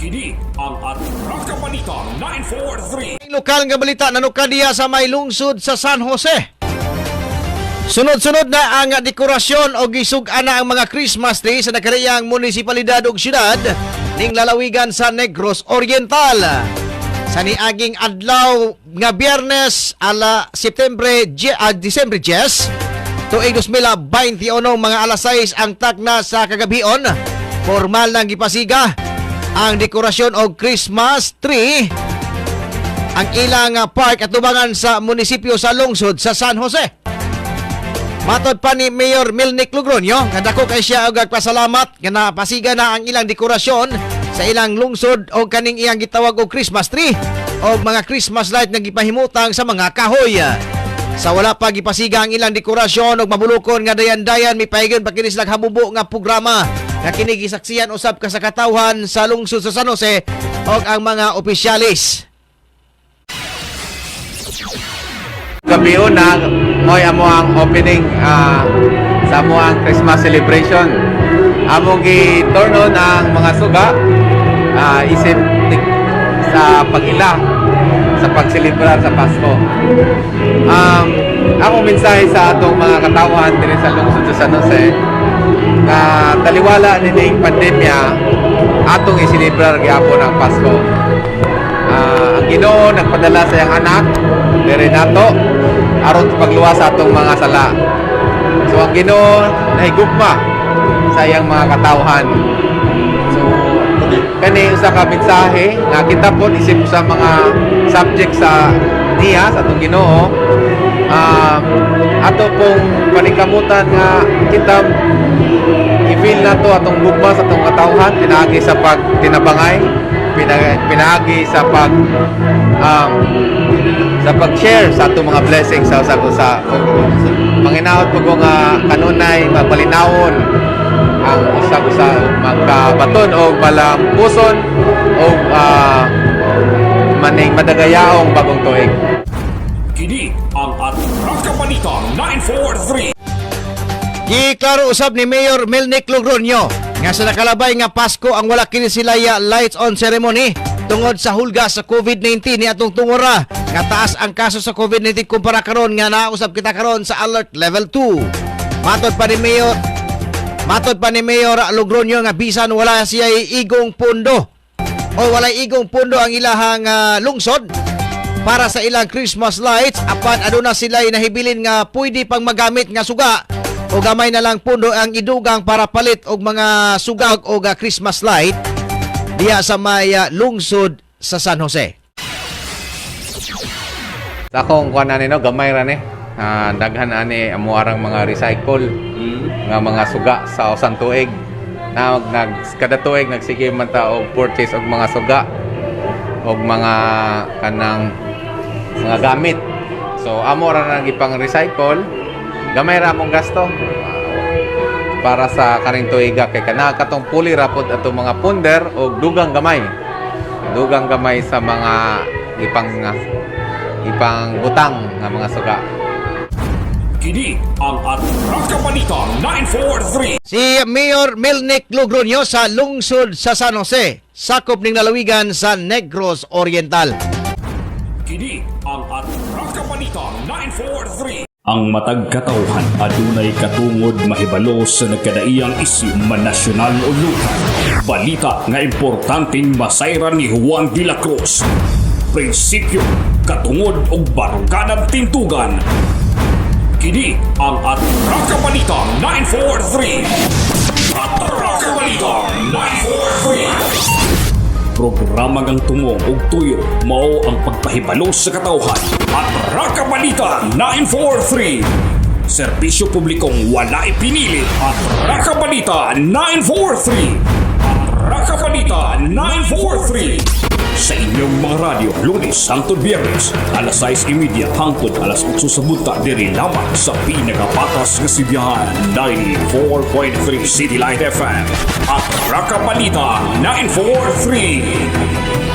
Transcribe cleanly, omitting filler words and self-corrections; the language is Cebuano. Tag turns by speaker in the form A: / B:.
A: Kini ang Atraka Balita 943.
B: Lokal nga balita, nanuka diya sa may lungsod sa San Jose. Sunod-sunod na ang dekorasyon o gisug-an na ang mga Christmas tree sa nakariyang munisipalidad ug syudad ning lalawigan sa Negros Oriental. Sa niaging adlaw nga Biyernes ala Septembre Disyembre 10 tuig 2021, mga alas 6 ang takna sa kagabion, formal nang gipasiga ang dekorasyon og Christmas tree ang ilang park at tubangan sa munisipyo sa lungsod sa San Jose. Matod pa ni Mayor Milnick Logroño, nga dako kay siya og nagpasalamat nga napasiga na ang ilang dekorasyon sa ilang lungsod o kaning iyang gitawag og Christmas tree o mga Christmas light nga gipahimutang sa mga kahoy. Sa wala pa gipasiga ang ilang dekorasyon og mabulukon nga dayan-dayan, mipahigayon pa kini sila habubo nga programa nga kini gisaksiyan usab ka sa katawhan sa lungsod sa San Jose og ang mga opisyalis.
C: Gabi na mo'y amo ang opening sa amo ang Christmas celebration. Among gi-turn on ang mga suga isip sa pag-ila sa pagselebrar sa Pasko. Among mensahe sa atong mga katawhan diri sa lungsod sa San Jose nga taliwala nining pandemya, atong iselebrar gyapon ang Pasko. Ang Ginoo nagpadala sa iyang anak diri nato aron sa pagluwas sa atong mga sala. So ang Ginoo nahigugma sa iyang mga katawhan. So kani usa ka mensahe nga kita po isip sa mga subject sa niya, sa atong Ginoo, ato pong paningkamutan nga kita i-feel nato atong gugma sa atong katawhan pinaagi sa pagtinabangay, pinaagi sa pag-share sa atong mga blessings sa usag usa. Manginaot po ko nga kanunay mapalinawon ang usag-usa, magkabaton og malampuson og maning madagayaong bagong tuig.
A: Kini ang Atraka Balita 943.
B: Giklaro usab ni Mayor Milnick Logroño nga sa nakalabay nga Pasko ang wala kini sila ya lights on ceremony tungod sa hulga sa COVID-19 ni atong tungora nga taas ang kaso sa COVID-19 kumpara karon nga nausab kita karon sa alert level 2. Matod pa ni Mayor Logroño nga bisan wala siya igong pundo o walay igong pundo ang ilahang lungsod para sa ilang Christmas lights, apan aduna sila nahibilin nga pwede pang magamit nga suga o gamay na lang pundo ang idugang para palit og mga suga o Christmas light diya sa may lungsod sa San Jose.
C: Sa akong kuan ani no, gamay ra ni. Daghan ani amo arang mga recycle nga mga suga sa usang tuig. Na nag kada tuig nagsige man ta og purchase og mga suga og mga kanang mga gamit. So amo ra nang ipang recycle. Gamay ra among gasto para sa kaning tuiga kay kana katong puli ra pod atong mga punder og dugang gamay. Dugang gamay sa mga ipang ipang butang nga mga suga.
A: Kini ang Atraka Balita 943.
B: Si Mayor Milnick Logroño sa lungsod sa San Jose, sakop ning lalawigan sa Negros Oriental.
A: Kini ang Atraka Balita 943. Ang matag katawhan adunay katungod mahibalo sa nagkadaiyang isyu, man nasyonal o lokal. Balita nga importanteng masayran ni Juan de la Cruz. Prinsipyo, katungod ug baruganan tindugan. Kini ang Atraka Balita 943. Atraka Balita 943. Programa ngang tungong ug tuyo mao ang pagpahibalo sa katawhan. Atraka Balita 943. Serbisyo publikong walay pinili. Atraka Balita 943. Atraka Balita 943. Sa inyong mga radyo, Lunes hangtod Biyernes, alas 6:30 hangtod alas 8 sa buntag, diri lamang sa pinakapatas nga sibihan, 94.3 City Light FM. Atraka Balita 943.